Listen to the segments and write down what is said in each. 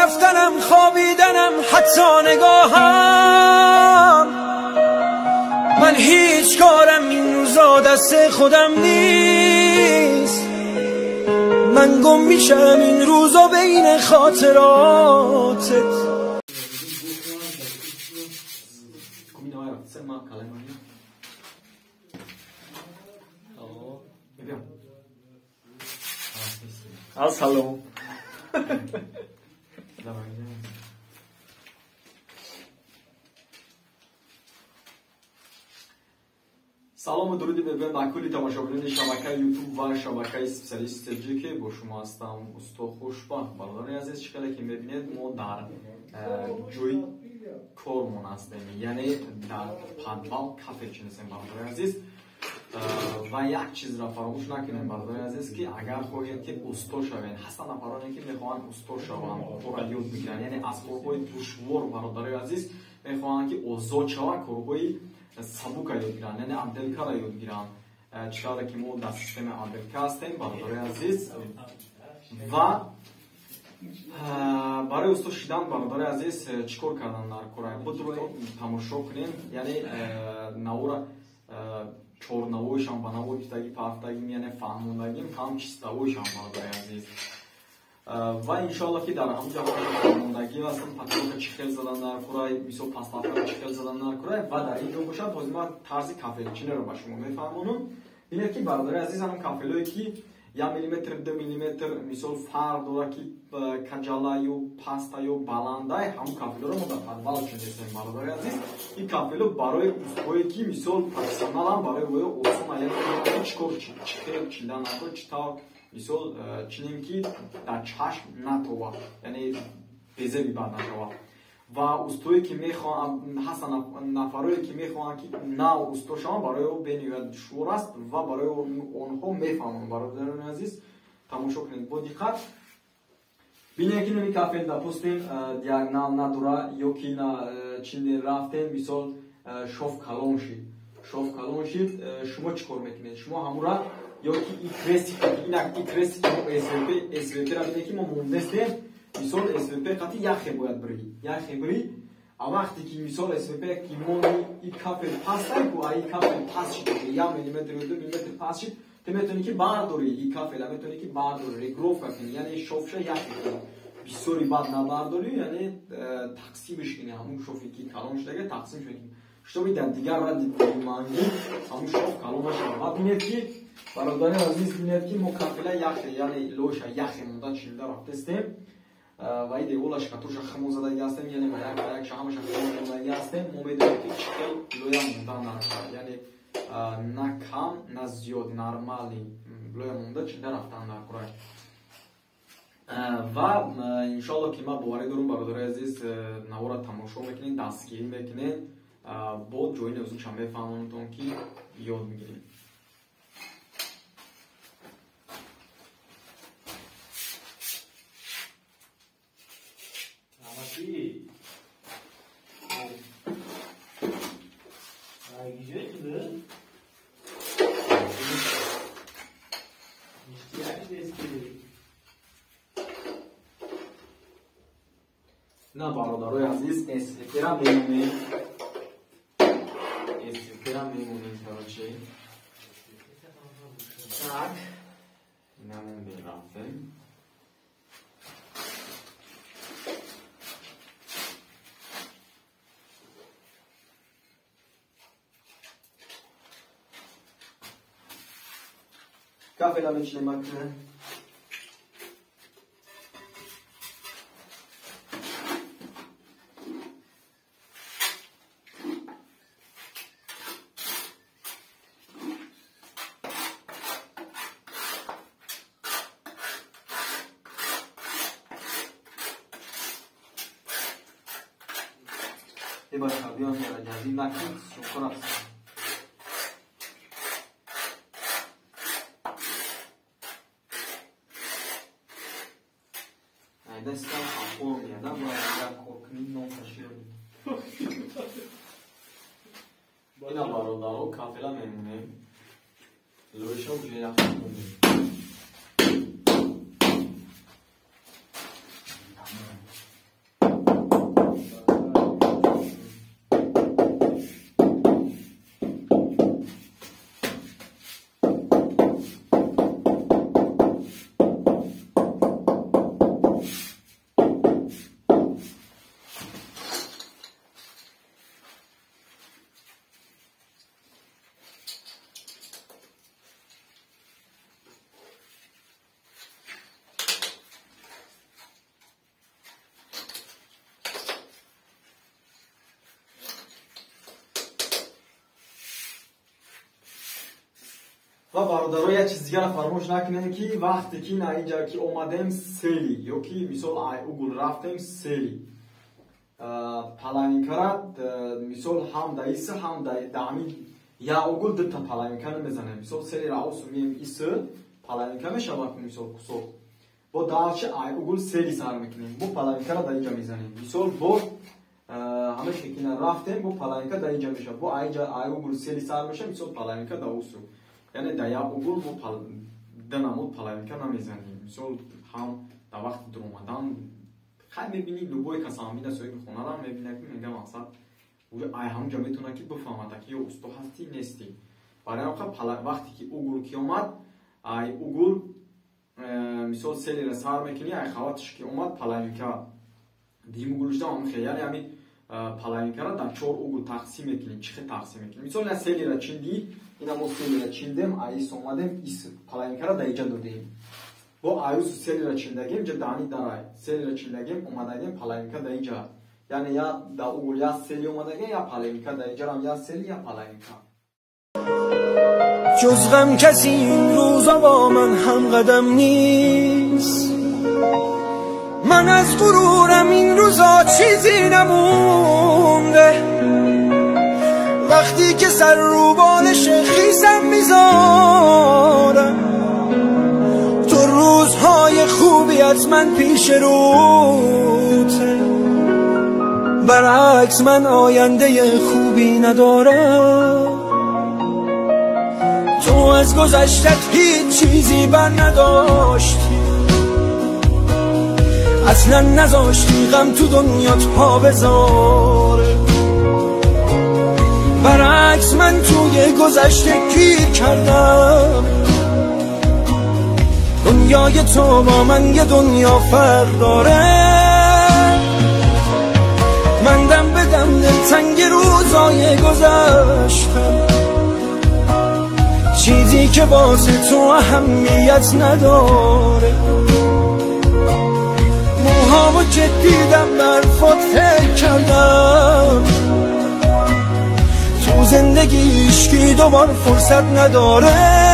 رفتنم، خوابیدنم، حتی نگاهم. من هیچ کارم این روزا دست خودم نیست. من گم میشم این روزا بین خاطراتت. Салом. Салому дуруди мегӯям ба кулли тамошобинони шабакаи Ютуб ва шабакаи Специалист ТЖ, ки бо шумо ҳастам усто Хушбахт. Бародарони азиз, чӣ хеле ки мебинед, мо дар ҷои кормон ҳастем, яъне дар подвал кафе чинесем, бародарони азиз. Ва як чизро фаромӯш накунем, бародарони азиз, ки агар хоҳед ки усто шавед, ҳастанд нафароне ки мехоҳанд усто шаванд, корро ёд бигиранд, яъне аз корҳои душвор, бародарои азиз, мехоҳанд ки озод шаванд, корҳои сабука ёд гиранд, яъне отделкаро ёд гиранд. Чӣ қадре ки мо дар системаи отделка ҳастем, бародарои азиз. Ва барои усто шидан, бародарои азиз, чӣ кор кардан дар кора? Худро тамошо кунем, яъне навора чорнавоишам ба наво гифтагӣ пафтагим, яъне фаҳмондагим, ҳам чистовоишам, бародари азиз. Ва иншоалло ки дар ҳамун ҷо фаҳмондагӣ ҳастам, патрока чӣ хел задан дар курай, мисол пастафка чӣ хел задан дар курай. Ва дар ин ҷо бошад, ҳозир ман тарзи кафелчиниро ба шумо мефаҳмонам. Бинед ки, бародари азиз, ҳамун кафелое ки 1 миллиметр, 2 миллиметр мисол фарқ дора, ки каҷала ё паста ё баландай, ҳамун кафелоро мо дар подвал чиндесем, бародари азиз. Ин кафело барои устое ки мисол профессионалам, барои воё осон, яъне чӣ кор, чӣ хел чидан накор, чӣ тавр мисол чинем ки дар чашм натова, яъне безеби бад нашавад. Ва устое ки мехоҳанд, ҳастанд нафарое ки мехоҳанд ки нав усто шаванд, барои ӯ бениҳоят душвор аст ва барои онҳо мефаҳмам. Бародарони азиз, тамошо кунед бо диққат. Бинед ки нами кафел, допустим, диагонал надора ё ки чинде рафтем, мисол шов калон шид, шов калон шид, шумо чӣ кор мекунед? Шумо ҳамура ё ки и крестик, инак и крестик мо СВП, СВП-ра бинед ки мо мондестем. Мисол СВП қати яхе бояд бирӣ, яхе бирӣ. А вақте ки мисол СВП ки мони и кафел пастай ку, а и кафел пас шид, 1 миллиметр ё 2 миллиметр пас шид, ту метавонӣ ки бардорӣ и кафела, метавонӣ ки бардорӣ, регровка кунӣ, яъне шовша яхе кунӣ, бисёри бад набардорӣ, яъне тақсимш кунӣ, ҳамун шофе ки калон шудага тақсимш мекунӣ, шутоби дар дигар радди манги ҳамун шоф калон нашавад. Ва бинед ки, бародари азиз, бинед ки мо кафела яхе, яъне лоша яхе монда чинда рафтестем ва и девола шкатурша химо задаги ҳастем, яъне ба як ба як ҳамаша химо задаги ҳастем. Мо медонем ки чӣ хел лоя мондан наркар, яъне на кам, на зиёд, нормали лоя монда чинда рафтан дар курай. Ва иншоалло ки ман боварӣ дорам, бародари азиз, навора тамошо мекунед, дастгирӣ мекунед, бо ҷои нозукша мефаҳмонтон ки ёд мегиред. На, бародарои азиз, СВП-ра мемонем, СВП-ра мемонем, короче. Так, намондем, рафтем. Кафела мечинем акна. Бача, биён ҷазӣ накун, сӯхта рафтам. Айдастам апор меяда, бояд як кор кунӣ, нон каширонӣ. Ина, бародаро, кафела мемонем, лоиша уже яхе мондем. Ва бародаро, як чиз дигара фаромӯш накунем, ки вақте ки на инҷа ки омадем сели, ё ки мисол ай угул рафтем сели, половинкара мисол ҳам да иси, ҳам да ҳамин я угул дута половинка намезанем. Мисол сели раусу мием иси половинка мешавад, мисол кусок. Бо дальше ай угул сели сар мекунем, бо половинкара да инҷа мезанем. Мисол бо ҳама хекина рафтем, бо половинка да инҷа мешавад, бо айҷа ай угул сели сар мешавад, мисол половинка да усу. Яъне да як угул мо да намуд половинка намезанем. Мисол ҳам дар вақти дуромадан хай мебинӣ, любой кас ҳамида соҳиби хонара мебинад, ки мега мақсад ай ҳамунҷа метавонад ки бифаҳмад, ки ё усто ҳастӣ нестӣ. Барои ҳамин вақте ки угул ки омад, ай угул мисол селера сар мекунӣ, ай хаватиш ки омад половинка дим угулшда ҳам хел, яъне ҳамин половинкара дар чор угул тақсим мекунӣ. Чӣ хел тақсим мекунӣ? Мисол ина селера чиндӣ, ина мо селера чиндем, ай ис омадем, ис половинкара дар иҷа додем. Бо аюсу селера чиндагем, ҷа дани дарай селера чиндагем, омадагем половинка дар иҷа. Яъне я дар угул я сели омадагем, я половинка дар иҷарам, я сели, я половинка. جز غم کسی این روزا با من هم قدم نیست، من از غرورم این روزا چیزی نمونده، وقتی که سر رو بالش خیزم میذارم، تو روزهای خوبی از من پیش روته، برعکس من آینده خوبی ندارم، تو از گذشتت هیچ چیزی بر نداشتی، اصلا نذاشتی غم تو دنیات پا بذاره، برعکس من توی گذشته گیر کردم، دنیای تو با من یه دنیا فرق داره، من دم به دم دلتنگ روزای گذشتم، چیزی که واسه تو اهمیت نداره، موهامو که دیدم برفات فکر کردم، تو زندگی هیچکی دوبار فرصت نداره.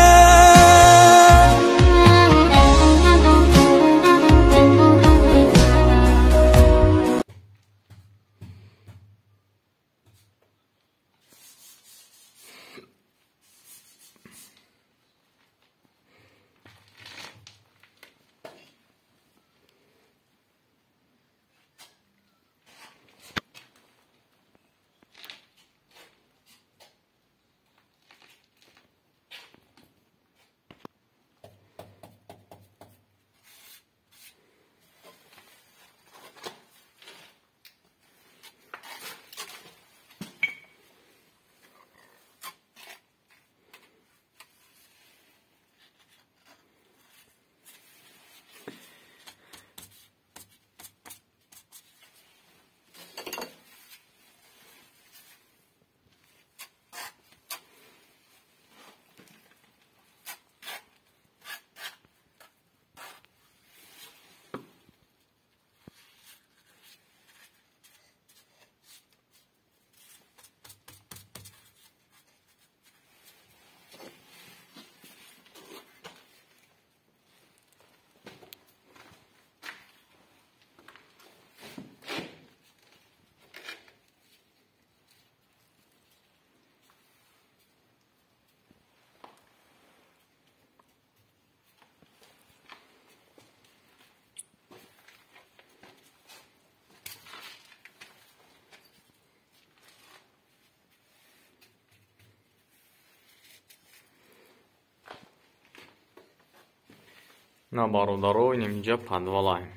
На бародаро, инҷа подвалаем.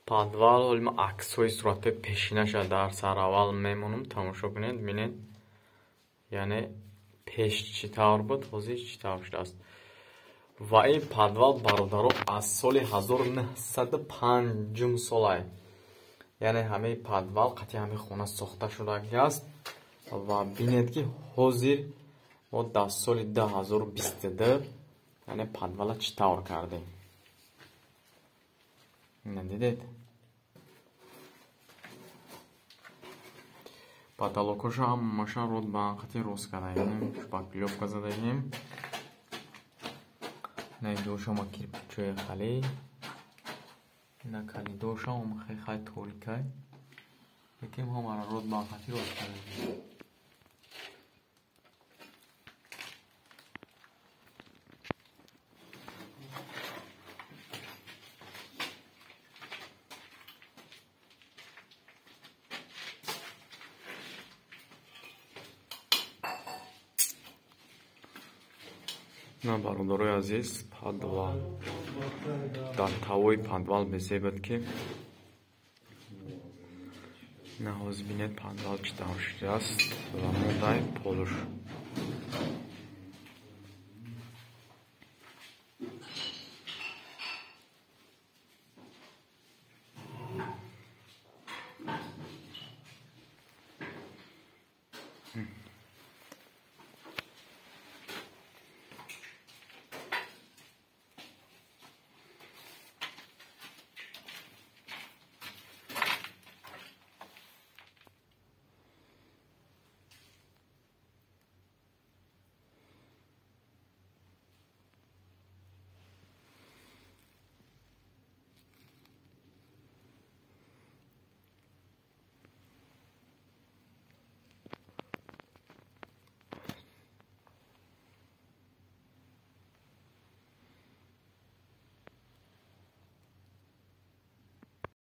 Подвал ҳоли ма аксҳои суратҳои пешинаша дар сараввал мемонам, тамошо кунед, бинед. Яъне пеш чӣ тавр буд, ҳозир чӣ тавр шудааст. Ва ин подвал бародаро аз соли 1905 солае. Яъне ҳамаи подвал қатъи ҳамаи хона сохта шудагиаст ва бинед ки ҳозир мо дар соли 2022 яъне подвала чӣ тавр кардем. Ина дидед? Потолокоша ҳамаша род ба хати рост кардаем, шпаклёвка задаем. На дошама кирпичои хали. На калидоша омхай хай торикай. Лекин ҳамара род ба хати рост кардаем. На бародарои азиз, подвал. Дар тавои подвал безебад ки на ҳозир бинед подвал чӣ тавр шудааст ва мондаи полуш.